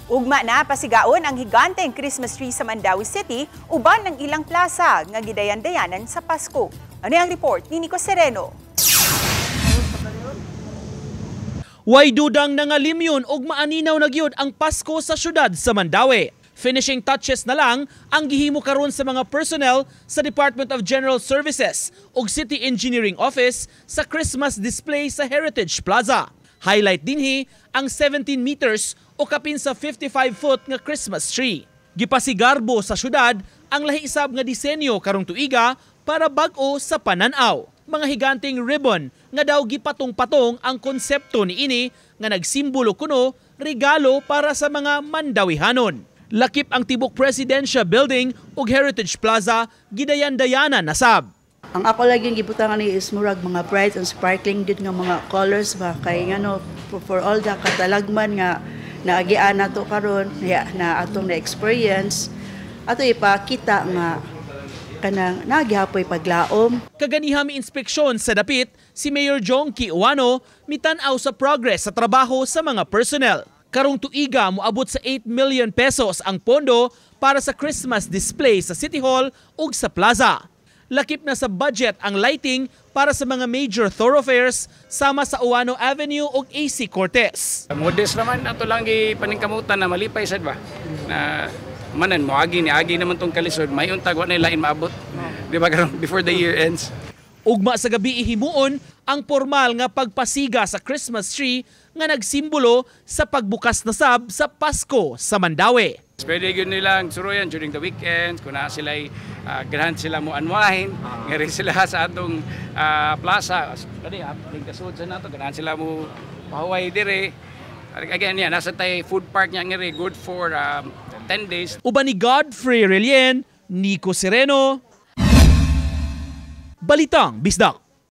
Ugma na pasigaon ang higanteng Christmas tree sa Mandaue City uban ang ilang plaza nga gidayan-dayanan sa Pasko. Ano ang report ni Nico Sereno? Way dudang nangalimyon og maaninaw na gyud ang Pasko sa syudad sa Mandaue. Finishing touches na lang ang gihimo karon sa mga personnel sa Department of General Services ug City Engineering Office sa Christmas display sa Heritage Plaza. Highlight dinhi ang 17 meters o kapin sa 55 foot nga Christmas tree. Gipasigarbo sa syudad ang lahi sab nga disenyo karong tuiga para bag-o sa pananaw. Mga higanting ribbon nga daw gipatong-patong ang konsepto niini nga nagsimbolo kuno regalo para sa mga Mandawihanon. Lakip ang tibok Presidential Building ug Heritage Plaza gidayan-dayanan na sab. Ang ako lagi gibutangan ni is murag mga bright and sparkling gid nga mga colors ba, kay ngano for all the katalagman nga naagian nato karon ya, na atong na experience, ato ipakita nga kanang nagihapoy paglaom. Kaganiha mi inspeksyon sa dapit si Mayor Jonkie Ouano, mitan-aw sa progress sa trabaho sa mga personnel. Karong tuiga moabot sa 8 million pesos ang pondo para sa Christmas display sa City Hall ug sa plaza. Lakip na sa budget ang lighting para sa mga major thoroughfares sama sa Ouano Avenue ug AC Cortez. Modest naman, ato lang gipaningkamutan na malipay sad ba. Na manan moagi ni agi naman tong kalisod, may untag wa na lain maabot. Di ba karon before the year ends. Ugma sa gabi ihimuon ang formal nga pagpasiga sa Christmas tree nga nagsimbolo sa pagbukas na sab sa Pasko sa Mandaue. Pwede gyud nilang suroyan during the weekends kung naa sila ganahan sila mo unwind, ngari sila sa atong plaza. Kani aping kasud sa nato, ganahan sila mo pahuway dire. Again, yeah, nasa tay food park niya ngari, good for 10 days. Uban ni Godfrey Relien, Nico Sereno, Balitang Bisdak.